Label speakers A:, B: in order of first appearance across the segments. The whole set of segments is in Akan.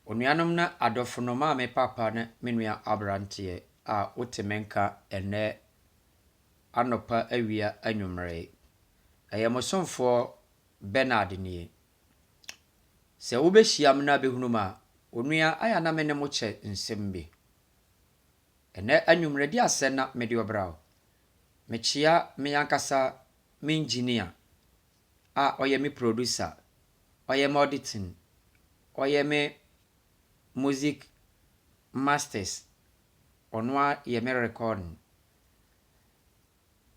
A: Onuanom na adɔfo no, maame, papa ne me nua aberanteɛ a wote me nka ɛnnɛ anɔpa, awia, anwummerɛ yi. Ɛyɛ mo somfoɔ Bernard nie. Sɛ wobɛhyia me na abɛhunu me a, onua ayɛ a na me ne mo kyɛ nsɛm bi. Ɛnnɛ anwummerɛ di asɛ na mede ɔbra wo. Mekyea me ankasa me engineer a ɔyɛ me producer, ɔyɛ me auditing, ɔyɛ me music masters, ɔno ara yɛ me recording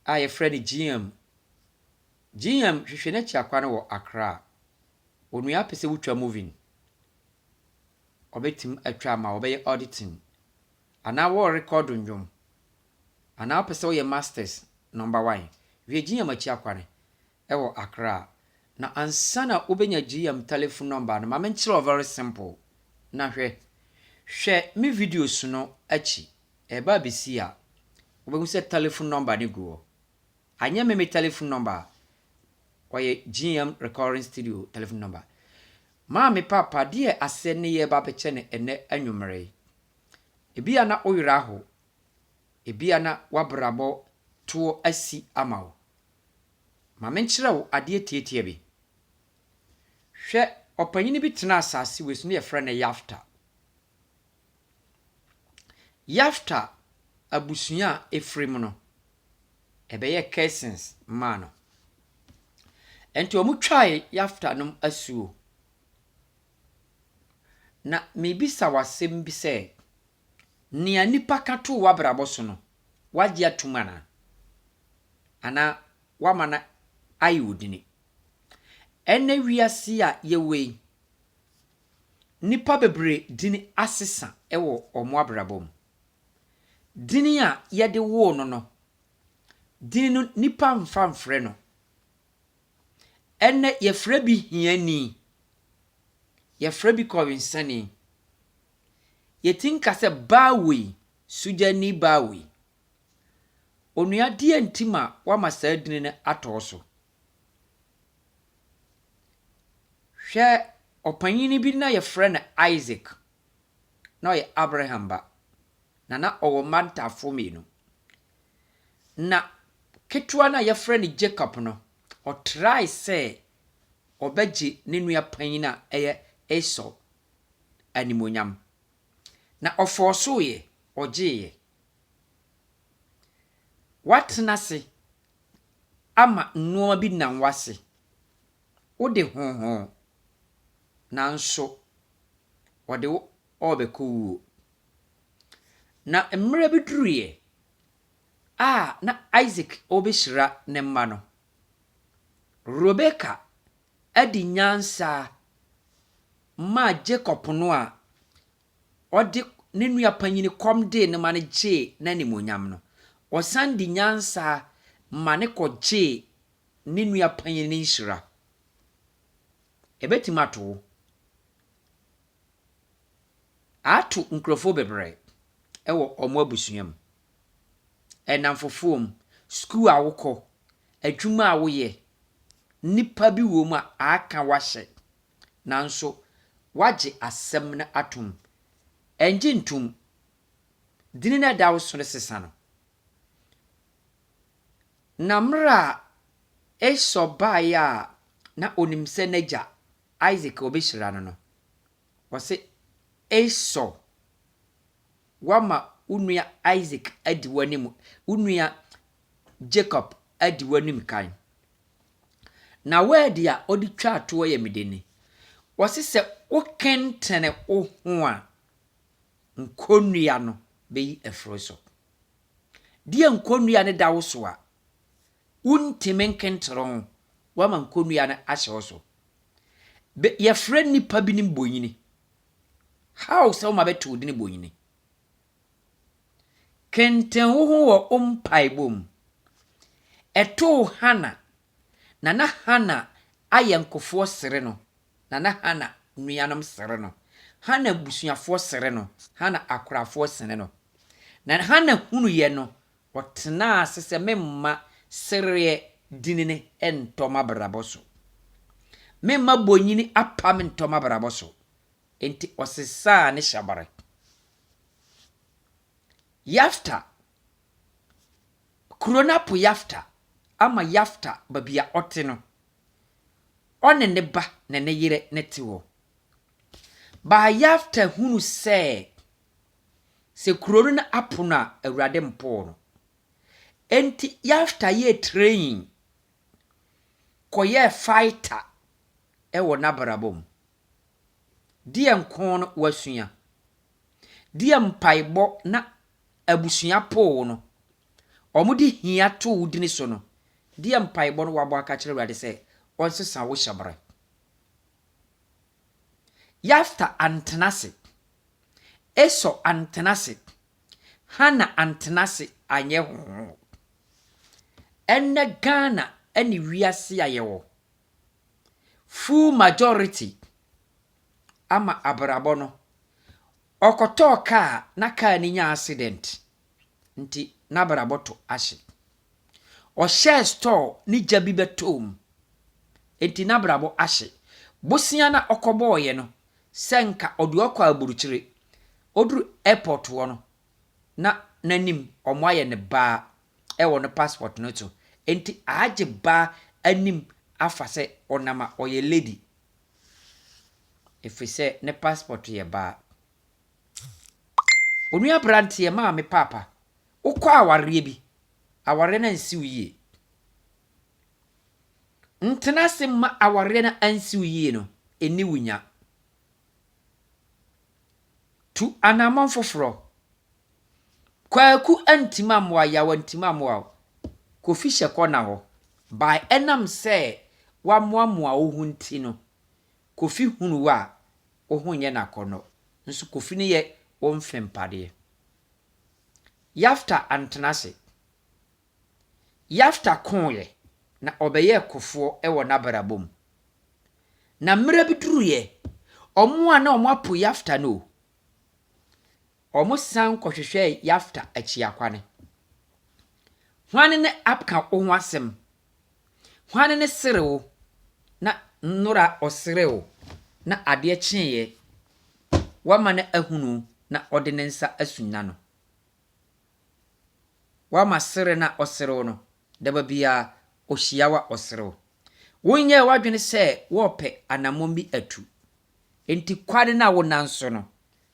A: a yɛfrɛ no GM. GM hwehwɛ n'akyi akwan wɔ Accra. Onua pɛ sɛ wotwa movie, ɔbɛtumi atwa ama wo, ɔbɛyɛ auditing anaa wɔrecord nnwom anaa wopɛ sɛ woyɛ masters number one. Hwɛ GM akyi akwan ɛwɔ Accra. Na ansa na wobɛnya GM telephone number no, ma menkyerɛ wo very simple. Na hwɛ, hwɛ me videos no akyi. Ɛba abɛsi a, wobɛhu sɛ telephone number no gu hɔ. Anyɛ me me telephone number a, ɔyɛ GM Recording Studio telephone number. Maame papa deɛ asɛ ne yɛ ba bɛkyɛ no ɛnɛ anwummerɛ yi. Ebia na wo werɛ aho. Ebia na wabrabɔ toɔ asi ama wo. Ma menkyerɛ wo adeɛ tietie bi. Hwɛ, ɔpanyin bi tena asase wei so ne yɛfrɛ no Yafta. Yafta abusua a ɛfiri mu no, ɛbɛyɛ cousins maa no. Nti wɔn twae Yafta nom asuo. Na mebisa wo asɛm bi sɛ, nea nipa ka too w'abrabɔ so no, wagye atom anaa? Anaa wama no ayɛ wo dini? Ɛnɛ wiase a yɛwɔ yi, nnipa bebree dini asesa wɔ wɔn abrabɔ mu. Dini a yɛde woo no no, dini no nipa mfa mfrɛ no. Ɛnɛ yɛfrɛ bi hiani, yɛfrɛ bi kɔwensani. Yɛti nka sɛ baa wei, sugyani baa wei. Onua deɛ nti ma wama saa dini no atɔ so. Hwɛ, ɔpanyin bi na yɛfrɛ no Isaac. Na ɔyɛ Abraham ba. Na na ɔwɔ mma ntafoɔ mmienu. Na ketewa no a yɛfrɛ no Jacob no, ɔtrae sɛ ɔbɛgye ne nua panyin a ɛyɛ Esau animuonyam. Na ɔfɔɔsoeɛ, ɔgyeeɛ. Watena ase ama nneɛma bi nam w'ase. Wode honhom, nanso wɔde wo ɔrebɛkɔ wuo. Na mmerɛ bi duruiɛ a na Isaac ɔrebɛhyira ne mma no, Rebeka adi nyansa maa Jacob no a ɔde ne nua panyin kɔm dee no ma no gyee n'animuonyam no, ɔsan de nyansa ma ne kɔgyee ne nua panyin ne nhyira. Ɛbɛtumi ato wo. Ato nkurɔfoɔ bebree ɛwɔ wɔn abusua mu. Ɛnamfofoɔ mu, sukuu a wokɔ, adwuma a woyɛ, nnipa bi wɔ mu a aka wahyɛ nanso wagye asɛm no atom. Ɛngye ntom. Dini no a ɛda wo so no sesa no. Na mmerɛ a Esau baeɛ a na onim sɛ n'agya Isaac ɔbɛhyira no no, ɔse Esau, wama wo nua Isaac adi w'anim, wo nua Jacob adi w'anim kan. Na word a ɔde twa toɔ yɛ mede ni. Wɔse sɛ wokentene wo ho a, nkonnua no bɛyi afiri so. Deɛ nkonnua no da wo so a, wontumi nkentere ho, wama nkonnua no ahyɛ wo so. Yɛfrɛ nnipa bi ne bonyini. How sɛ woma bɛto wo din bonyini? Kenten wo ho wɔ wo mpaebɔ mu. Ɛtoo Hana, na na Hana ayɛ nkofoɔ sere no, na na Hana nuanom sere no. Hana abusuafoɔ sere no, Hana akorafoɔ sene no. Na Hana hunuyɛ no, ɔtenaa ase sɛ memma sereɛ dini ne ntɔ m'abrabɔ so. Memma bonyini apam ntɔ m'abrabɔ so. Enti ɔsesaa ne hyɛbere. Yafta, kuro no apo Yafta ama Yafta baabi a ɔte no, ɔne ne ba ne ne yere ne te hɔ. Baa Yafta hunu sɛ, sɛ kuro no no apo no a, Awurade mpoo no. Enti Yafta yɛɛ train kɔyɛɛ fighter wɔ n'abrabɔ mu. Deɛ nko no wasua? Deɛ mpaebɔ na abusua poo no, wɔde hia too wo dini so no, deɛ mpaebɔ no wabɔ aka kyerɛ Awurade sɛ ɔnsesa wo hyɛberɛ? Yafta antena ase. Esau antena ase. Hannah antena ase anyɛ hoo. Ɛnnɛ Ghana ne wiase a yɛwɔ, full majority ama abrabɔ no, ɔkɔtɔɔ kaa na kaa no nya accident nti n'abrabɔ to ahye. Ɔhyɛɛ store ne gya bi bɛtɔɔ mu nti n'abrabɔ ahye. Bosea na ɔkɔbɔɔyɛ no, sɛ nka ɔde ɔkɔ aburukyire, ɔduru airport hɔ no, na n'anim ɔmo ayɛ ne baa ɛwɔ ne passport no so. Nti agye baa anim afa sɛ ɔnam a ɔyɛ lady. Ɛfiri sɛ ne passport yɛ baa. Onua aberanteɛ, maame, paapa, wokɔ awareɛ bi, awareɛ no ansi wo yie. Ntena ase mma awareɛ no ansi wo yie no, ɛnni wo nya. Tu anammɔn foforɔ. Kwaku antimi ammoa, Yaw antimi ammoa wo. Kofi hyɛ kɔna hɔ. By ɛnam sɛ wamoamoa wo ho nti no, Kofi hunu wo a, wo ho nyɛ n'akɔnnɔ. Nso Kofi no yɛ wo mfempadeɛ. Yafta antena ase. Yafta koeɛ na ɔbɛyɛɛ kofoɔ wɔ n'abrabɔ mu. Na mmerɛ bi duruiɛ, ɔmo a na ɔmo apo Yafta no, ɔmo san kɔhwehwɛɛ Yafta akyiakwane. Hwane ne aka wo ho asɛm? Hwane ne sere wo na nnora ɔsere wo na adeɛ kyeeɛ wama no ahunu na ɔde ne nsa asunya no? Wama sere na ɔsere wo no, daba biara ɔhyia wo a ɔsere wo. Wonyɛɛ w'adwene sɛ wɔrepɛ anammɔn bi atu. Enti kwan no a wonam so no,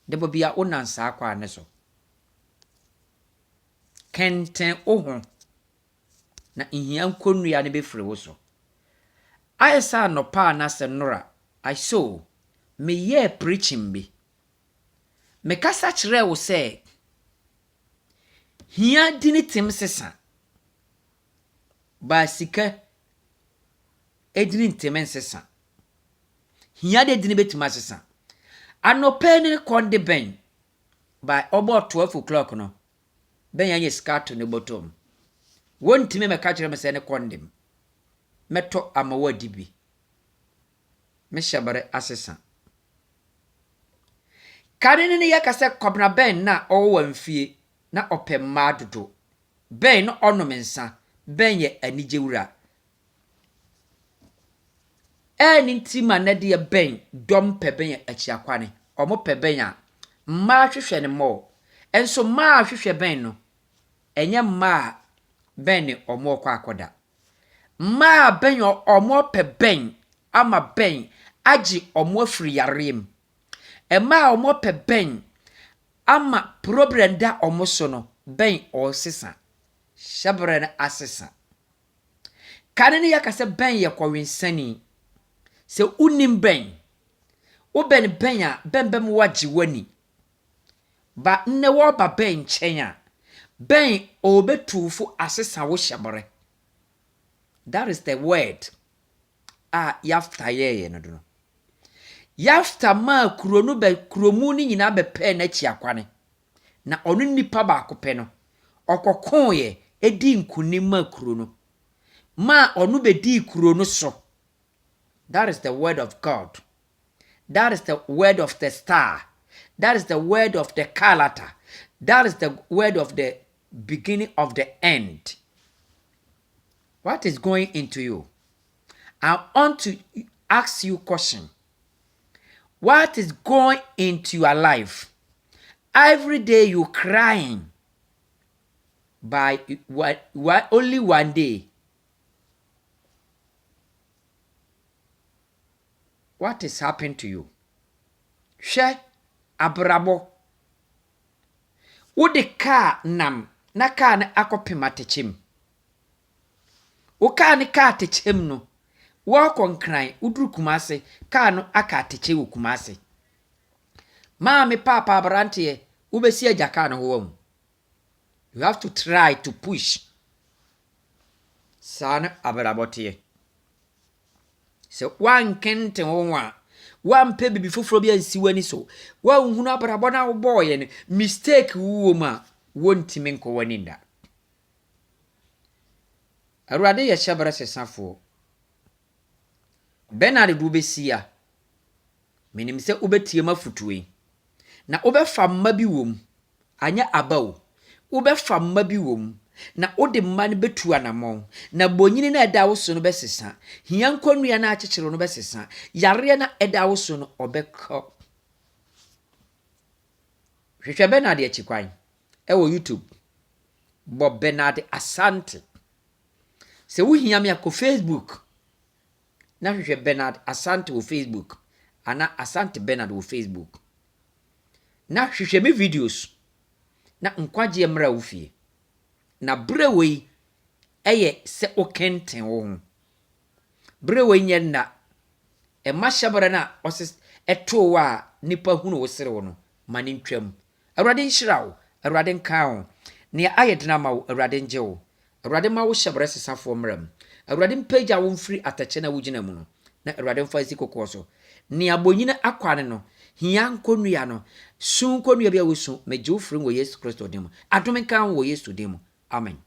A: daba biara wonam saa kwan no so. Kɛntɛn wo ho na nhia nkonnua no bɛfiri wo so. Ayɛ sɛ anɔpa anaasɛ nnora, I saw, meyɛɛ preaching bi. Mekasa kyerɛɛ wo sɛ, hia di ne tem sesa, baa sika edini ntem nsesa. Hia de edini bɛtumi asesa. Anɔpa yi ne kɔn de bɛn, by ɔbɔɔ 12 o'clock no, bɛn anya sika ato ne bɔtɔ mu. Wɔntumi mɛka kyerɛ me sɛ ne kɔn dem. Mɛtɔ ama wadi bi. Mehyɛ bere asesa. Kane no ne yɛka sɛ Kwabena bɛn na ɔwɔ wɔn fie na ɔpɛ mmaa dodo. Bɛn na ɔnom nsa. Bɛn yɛ anigye wura. Ɛɛ nti ma nnɛ deɛ bɛn dɔm pɛ bɛn akyiakwane. Ɔmo pɛ bɛn a, mmaa hwehwɛ no mmɔɔ. Nso mmaa a hwehwɛ bɛn no, ɛnyɛ mmaa a bɛn ne ɔmo kɔ akɔda. Mmaa a bɛn ɔmo pɛ bɛn ama bɛn agye ɔmo afiri yareɛ mu. Mmaa a ɔmo pɛ bɛn ama problem da ɔmo so no, bɛn ɔresesa. Hyɛbrɛ no asesa. Kane no yɛka sɛ bɛn yɛ kɔwensani. Sɛ wonim bɛn, wobɛn bɛn a, bɛn bɛma woagye w'ani. Ba nnɛ wɔreba bɛn nkyɛn a, bɛn ɔrebɛtu fo asesa wo hyɛbrɛ. That is the word a Yafta yɛɛyɛ no do no. Yafta maa kuro no bɛ kuromu no nyinaa bɛpɛɛ n'akyi akwane. Na ɔno nipa baako pɛ no, ɔkɔkoeɛ dii nkonim maa kuro no. Maa ɔno bɛdii kuro no so. That is the word of God. That is the word of the star. That is the word of the character. That is the word of the beginning of the end. What is going into you? I want to ask you question. What is going into your life? Every day you crying. By one, only one day. What is happening to you? Hwɛ abrabɔ. Wode kaa nam na kaa no akɔpem atɛkyɛ mu. Wo kaa no kaa atɛkyɛ mu no, wɔrekɔ Nkran, woduru Kumase, kaa no aka atɛkyɛ wɔ Kumase. Maame paapa aberanteɛ, wobɛsi agya kaa no hɔ wahu. You have to try to push. Saa ne abrabɔ teɛ. Sɛ woankenten wo ho a, woampɛ biribi foforɔ bi ansi w'ani so, woanhunu abrabɔ no a wobɔɔyɛ no, mistake wowɔ mu a, wontumi nkɔ w'ani nda. Awurade yɛ hyɛberɛ sesafoɔ. Bernard de wobɛsi a, menim sɛ wobɛtie m'afotuo yi. Na wobɛfa mma bi wɔ mu, anyɛ aba o. Wobɛfa mma bi wɔ mu, na wode mma no bɛtu anammɔn. Na bonyini no a ɛda wo so no bɛsesa. Hia nkɔnnua no a akyekyere no bɛsesa. Yareɛ no a ɛda wo so no, ɔbɛkɔ. Hwehwɛ Bernard akyi kwan ɛwɔ YouTube. Bɔ Bernard Asante. Sɛ wohia me a, kɔ Facebook na hwehwɛ Bernard Asante wɔ Facebook anaa Asante Bernard wɔ Facebook. Na hwehwɛ me videos na nkwagyeɛ mmra wo fie. Na berɛ wei ɛyɛ sɛ wokenten wo ho. Berɛ wei nyɛ nna. Ɛma hyɛberɛ no a ɔse ɛtoo wo a nipa hunu wo serew no, ma ne ntwam. Awurade nhyira wo. Awurade nka wo. Nea ayɛ den ama wo, Awurade ngye wo. Awurade ma wo hyɛberɛ sesafoɔ mmra mu. Awurade mpagya wo mfiri atɛkyɛ no a wogyina mu no, na Awurade mfa nsi kokoɔ so. Nea bonyini akwane no, hia nkonnua no, su nkonnua bi a wosu, megye wo firi mu wɔ Yesu Kristo din mu. Adom nka wo wɔ Yesu din mu. Amen.